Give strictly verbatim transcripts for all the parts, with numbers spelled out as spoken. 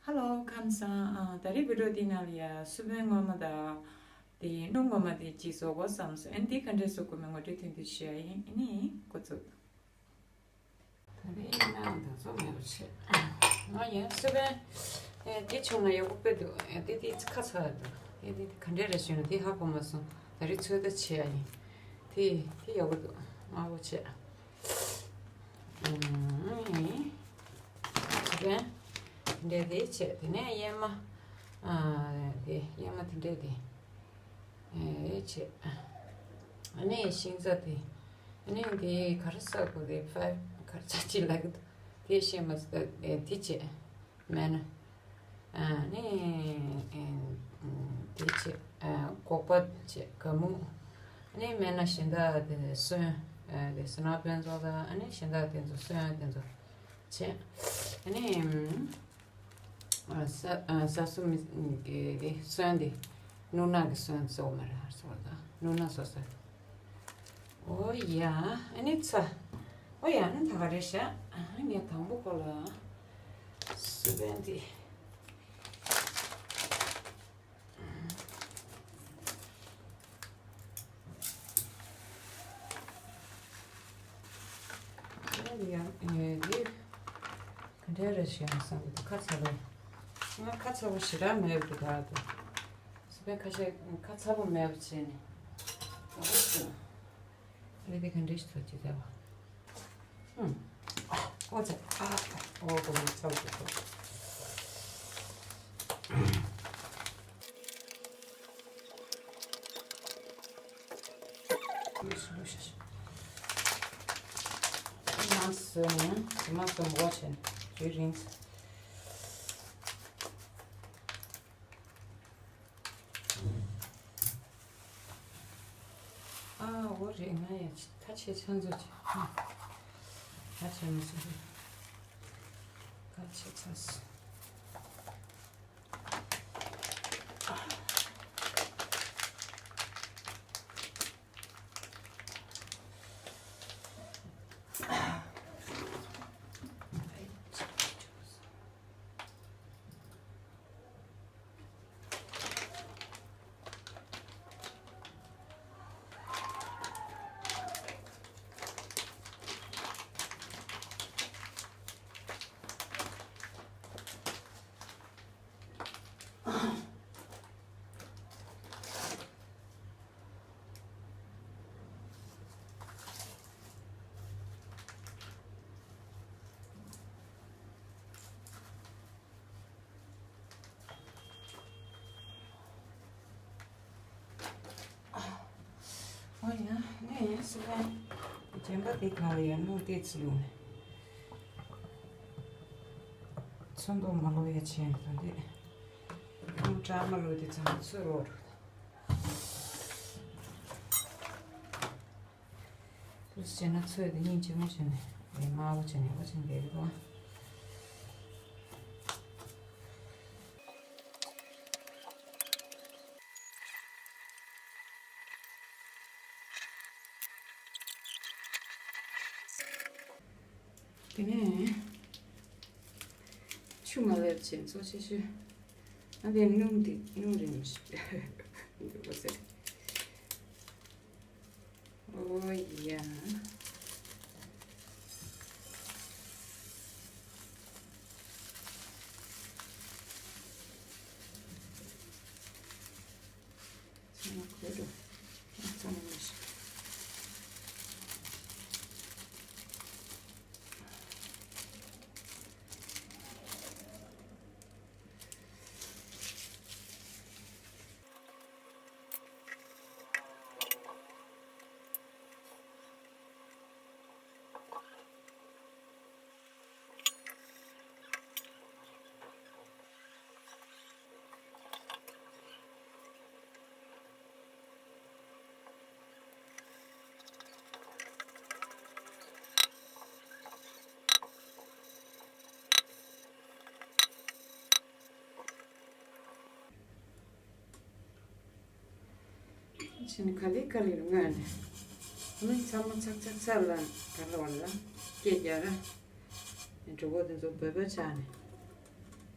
ཧེ་ལོ། ཁམས་བཟང་། ཨ། ད་རེས་བི་ཌིའོ་འདི་ནང་ལ་ཡ་སུ་པན་སྔོན་མ་དང་དེ་སྣུམ་སྔོན་མ་དེ་གཅིག་བཟོ་དགོས་བསམ་སོང་། ཨ་ནི་འདི་ག་འདྲས་བཟོ་དགོས་མིན་ངོ་སྤྲོད་ཐུང་ཐུང་ཞུ་ཡ་ཡིན། ཨ་ནི་འགོ་ཚུགས། ད་རེས་ནང་དུ་བཟོ་མེད་པ་བྱེད། ང་ཡང་སུ་པན་ཨེ་འདི་བྱུང་ན་ཡག་པོ་དཔེ་འདུག་ཨེ་འདི་འདི་ཁ་ཚ་བ་འདུག་ཨེ་འདི་འདི་ག་འདྲས་རེད་ཞུས་ན་འདི་ཧ་གོ་མ་སོང་། ད་རེས་ཚོད་ལྟ་བྱེད་ཡ་ཡིན། དེ་དེ་ཡག་པོ་འདུག་དམར་པོ་བྱེད། ཨུམ། དེ་འདྲས་དེ་བྱས། དེ་ནས་གཡེར་མ། ཨ། དེ་གཡེར་མ་དེ་འདྲས་དེ། ཨེ། བྱས། ཨ་ནི་ཤིང་ཚ་དེ། ཨ་ནི་དེ་ག་རེ་ཟ་དགོས་རེད། ཕའི་ག་རེ་ཟ་ཅི་ལབ་ཀྱི་འདུག་དེ་ཤེས་མ་སོང་། ཨེ་དེ་བྱས། སྨན། ཨ་ནི་ཨེ་དེ་བྱས། ཨ། སྒོག་པ་བྱས། ག་མུ། ཨ་ནི་སྨན་གཞན་དག་དེ་སོན། ཨ། དེ་སོན་ན་དཔོན་ཚོགས་དང་། ཨ་ནི་གཞན་དག་དེ་ཚོ་སོན་དེ་ཚོ་བྱས། ཨ་ནི་ཨ། ས་ཨ། ས་སུ་མི་གི་གི་སོན་དེ་སྣུམ་སྣ་གི་སོན་བཟོ་མ་རེད། ཧར་སོ་ལ་སྣུམ་སྣ་བཟོ་ས། ཨོ་ཡ། ཨ་ནི་ཚ། ཨོ་ཡ། ཨ་ནི་ད་ག་རེ་བྱ། ཨ། ངས་དང་པོ་ཁོ་ལ་སུ་པན་དེ། ཡང་ཡང་འདི་ག་འདྲ་རེད་ཤག་བསམ་གྱི་འདུག་ཁ་ཚ་པོ། ང་ཁ་ཚ་པོ་ཞེ་དྲག་མེད་པ་འདུག་ག་འདུག་སུ་པན་ཁ་ཤས་ཁ་ཚ་པོ་མེད་པ་བྱས་ནས། ཨ་ནི་འདི་ག་འདྲ་ཞིག་ཐོག་ཅིག་བྱས་པ། ཨོ་ཙི། ཨ། ཨོ་ཙི། ཚ་བོ་ཚ་བོ། ཡང་སོས་ནས་ཇི་མ་སོན་འགོ་ཆེན་རི་རིང་། ཨ། འོ་རེད། ང་ཡང་ཁ་ཆེ་ཆང་ཚོ་ཆེ། ཁ་ཆེ་མི་སོང་། ཁ་ཆེ་ཚ་སོང་། ཨོ་ཡ། ངས་སུ་པན་རྗེན་པ་དེ་གང་ལ་ཡང་སྣུམ་ཏོག་ཙམ་བླུགས་ནས། ཚོན་མདོག་མ་ལོག་ཡ་བྱས་ནས། ད་འདི་སྣུམ་གྲང་མ་བླུགས་དེ་ཚང་མ་ཚོས་རོགས། དུས་བྱས་ན་ཚོས་དེ་སྙིང་རྗེ་མོ་བྱས་ནས། དེ་དམར་པོ་བྱས་ནས་འོ་བྱས་ནས་བསྡད་ཀྱི་འདུག་དེ་ནས་ཆུ་མ་ལེབ་བྱས་ཚོ་ཆེ་ཤོས། ཨ། དེ་སྣུམ་དེ་སྣུམ་རིང་མོ་ཞིག་འདུག་གོ་ཟེར། ཨོ་ཡ། ཚང་མ་གོས་འགྲོ། ཚང་མ་ཞིག་ཕྱིན་ག་ལེ་ག་ལེ་རུ་ང་ནི། ཨ་ནི་ཚང་མ་ཚག་ཚག་ཚག་ལ་ག་ལ་བ་ལ་སྐད་རྒྱག་ར། གྲོད་ཁོག་དེ་ཚོ་འབོད་པ་ཆགས་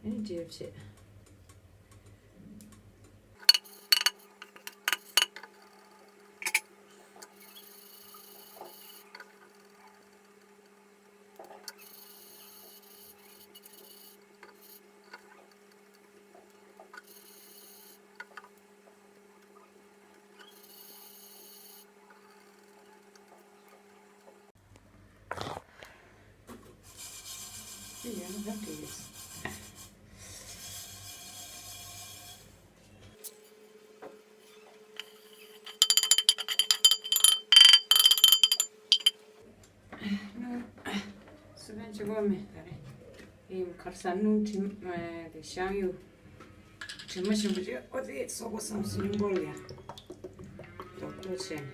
ནས། ཨེ་འདྲ་བྱས། སུ་ཕན་ཆེ་གོ་མེད་ད་རེད། ཨེམ་ཁར་ས་སྣུམ་དྲི་མ་དེ་བཤང་ཡུ། དྲི་མ་ཞིམ་པོ་ཅིག་ཨོ་དེ་སོག་པོ་སམ་སུ་ཉུང་པོ་ལ་ཡ། རྡོག་རྡོག་བྱས་ནས།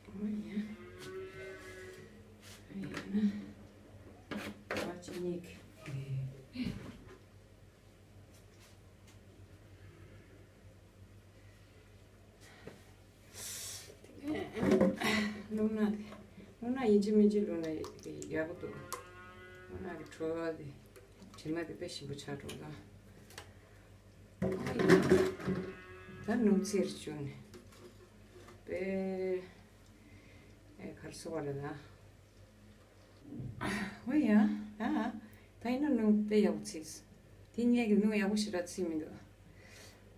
ཨོ་ཡ། ཨེ་ཡ་ན། ཨ་ཅི་ཉིག་རླུང་ནག་དེ། རླུང་ནག་ཡིན་གཅིག་མིན་གཅིག་བླུགས་ན་ཡག་པོ་འདུག་རླུང་ནག་གི་བྲོ་བ་དེ། དྲི་མ་དེ་དཔེ་ཞིམ་པོ་ཆགས་འགྲོ་ལ། ད་སྣུམ་ཚིར་བཅུག་ནས། དཔེ། ཨེ་གར་སོ་བ་ལ་ན། ཨོ་ཡ། ད། ད་ཡིན་ན་སྣུམ་དཔེ་ཡག་པོ་ཚིགས། དེ་ངས་ཀྱི་སྣུམ་ཡག་པོ་ཞེ་དྲག་ཚིགས་མི་འདུག་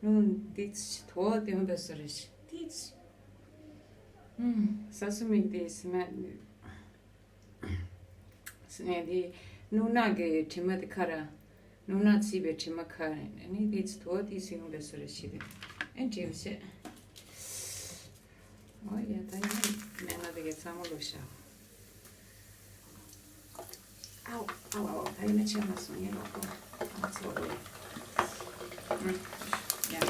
སྣུམ་ཏིས་དོ་དེ་མ་བེ་སོ་རེ་ཞིག་ཏིས། ཨུམ། ས་སུ་མིག་དེ་སི་མ། སི་ནས་དེ་སྣུམ་ནག་གི་དྲི་མ་དེ་ཁ་ར། སྣུམ་ནག་ཚིགས་པའི་དྲི་མ་ཁ་ར་ནི་ཏིས་དོ་ཏིས་སི་མ་བེ་སོ་རེ་ཞིག་དེ། ཨེ་འདྲ་བྱས། ཨོ་ཡ་ད་ཡིན་མེད་ན་དེ་གའི་ཚང་མ་ལོ་ཤ། ཨའོ་ཨའོ་ཨའོ་ད་ཡིན་ན་ཆད་མ་སོང་ངས་ལོག་གོ་ཨ་ཚོ་ལོ། ཡ་ཡ།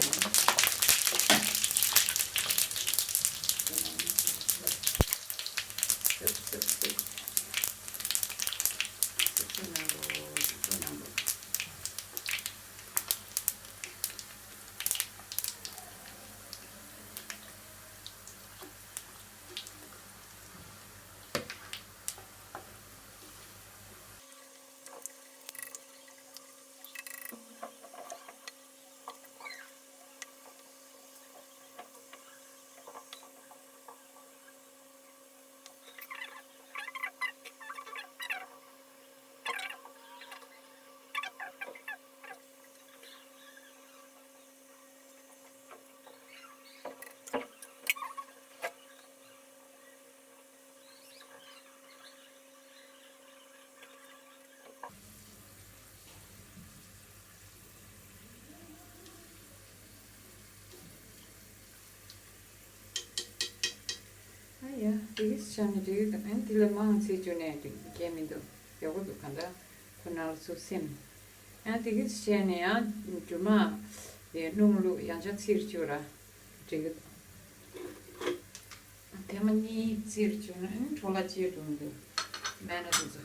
ཨ་ཡ། དེ་གིས་བྱས་ནས་འགྲིག་གི་འདུག་ཨ་ནི་དེ་ལས་མང་ཚིག་བཅུག་ནས་འགྲིག་གི་མི་འདུག་ཡག་པོ་འདུག་གང་ལྟར་ཁོ་ནར་ཚུགས་སེམས། ཨ་དེ་གིས་བྱས་ནས་ཡང་རྒྱུ་མ་ཡི་སྣུམ་བླུགས་ཡང་ཆ་ཚིག་བཅུག་ར་འགྲིག་གི་འདུག་ཐེངས་མ་གཉིས་ཚིག་བཅུག་ན་ཨ་ནི་འཕྲོ་བརླག་ཅི་འགྲོ་མི་འདུག་སྨན་སྣ་དེ་ཚོ།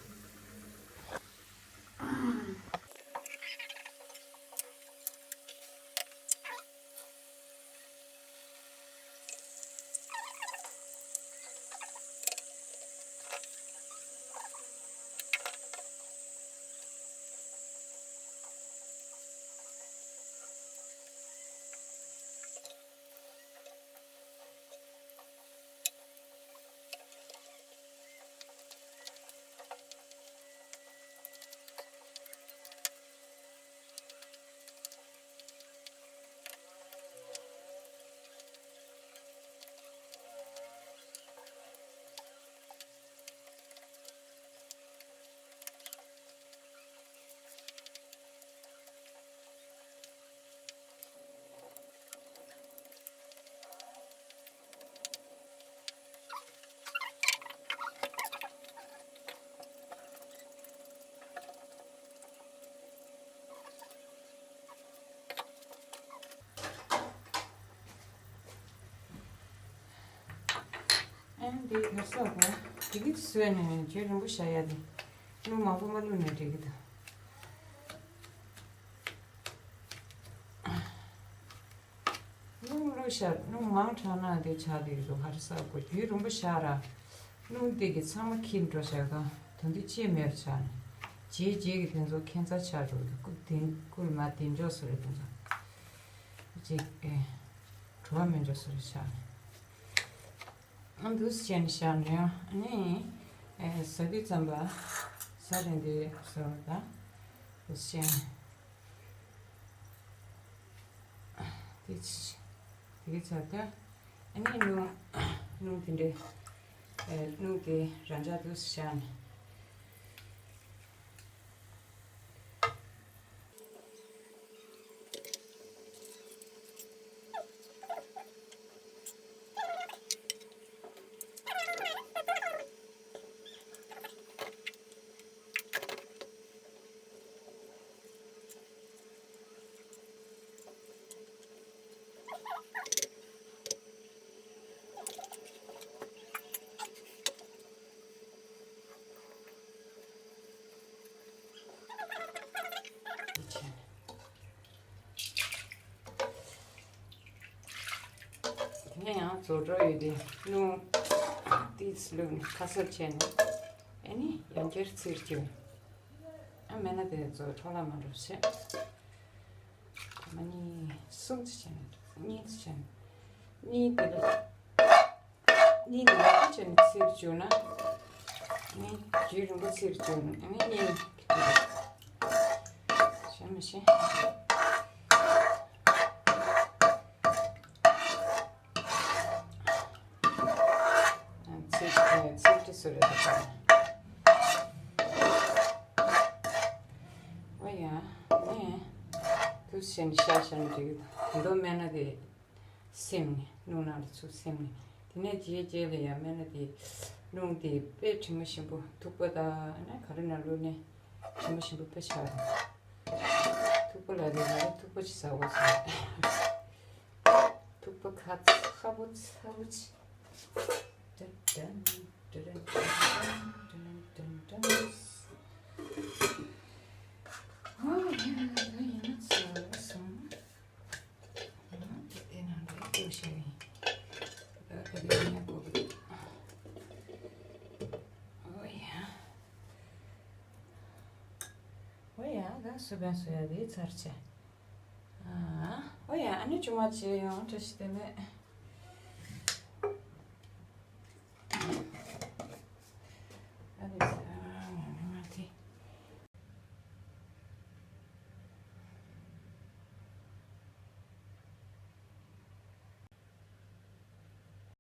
ཨེ་འདི་ཡར་སོགས་པ་དེ་གི་བཟོས་ནས་རྒྱུན་རིང་པོ་བཞག་ཡ་དེ། སྣུམ་མང་པོ་མ་བླུགས་ནས་འགྲིག་གི་འདུག་ཤར་སྣུམ་མང་དྲགས་ན་དེ་ཆགས་དེ་རེད་འདུག་ཧ་རི་སར་དགོས་རྒྱུན་རིང་པོ་བཞག་ར། སྣུམ་དེ་གི་ཚང་མ་འཁྱིལ་འགྲོ་བཞག་ག་དོན་དུ་ཅི་མེད་པ་ཆགས་ནས། རྗེས་རྗེས་ཀྱི་དེ་ཚོ་ཁྱད་མཚར་ཆགས་འགྲོ་གི་སྐུ་དེ་སྐུ་མ་དེ་འཇོག་སུ་རེད་དེ་ཚོ། ཅིག་ཨེ། བྲོ་བ་མི་འཇོག་སུ་རེད་ཆགས་ནས། ཨ་འདུག་སེ་བྱས་ནས་བཞག་ནས་ཨ་ནི། ཨེ་ཟ་དུས་ཙམ་པ་ཟ་རན་དེ་ཟ་བ་དང་། འདུག་སེ་བྱས་ནས། དེ་ཅི། དེ་གི་ཚར་ད། ཨ་ནི་སྣུམ། སྣུམ་དེ་འདྲས། ཨེ་སྣུམ་དེ་རང་འཇགས་འདུག་སེ་བཞག་ནས། དེ་ནས་ཡང་རྫོགས་འགྲོ་ཡོད་དེ་སྣུམ་ཏིས་བླུགས་ནས་ཁ་གསབ་བྱས་ནས། ཨ་ནི་ཡང་བསྐྱར་ཚིར་བཅུག་ཨ་མེད་ན་དེ་ཚོ་འཕྲོ་བརླག་མ་འགྲོ་བྱས། ཨ་ནི་གསུམ་ཙམ་བྱས་ནས་གཉིས་ཙམ་བྱས་ནས་གཉིས་དེ་ལ། གཉིས་ནི་ཡག་པོ་བྱས་ནས་ཚིར་བཅུག་ན། ཨ་ནི་རྒྱུན་རིང་པོ་ཚིར་བཅུག་ན་ཨ་ནི་གཉིས་ཀྱི་དུས་ཤེས་མི་ཤེས། ཚིར་ཚིར་ཏི་སུ་རེད་ད། ཨོ་ཡ། ནས་དུས་ཤེས་ནས་ཤ་ཤ་ནས་འགྲིག་གི་འདུག་མེད་ན་དེ། སེམས་ནས་སྣུམ་ནང་ལ་ཚུར་སེམས་ནས། དེ་ནས་རྗེས་རྗེས་ལ་ཡང་མེད་ན་དེ་སྣུམ་དེ་དཔེ་དྲི་མ་ཞིམ་པོ་ཐུག་པ་དང་ཨ་ནི་ག་རེ་ནང་བླུགས་ནས་དྲི་མ་ཞིམ་པོ་དཔེ་ཆགས་རེད། ཐུག་པ་ལ་དེ་ལ་ཐུག་པ་ཅིག་ཟ་དགོས་ཟེར། ཐུག་པ་ཁ་ཚ་པོ་ཚ་པོ་ཅིག་ཏན་ཏན་ཏན་ཏན་ཏན་ཏན། ཨོ་ཡ། ད་ཡིན་ན་ཚར་སོང་། དེ་ནང་དུ་བླུགས་བཞག་ཡིན། ད་ག་དུས་ཉལ་དགོས་ཀྱི་འདུག་ཨོ་ཡ། ཨོ་ཡ། ད་སུ་བན་སུ་ཡ་དེ་ཚར་བྱས། ཨ། ཨོ་ཡ། ཨ་ནི་ཅུང་མ་བྱས་ཡང་བཀྲ་ཤིས་བདེ་ལེགས།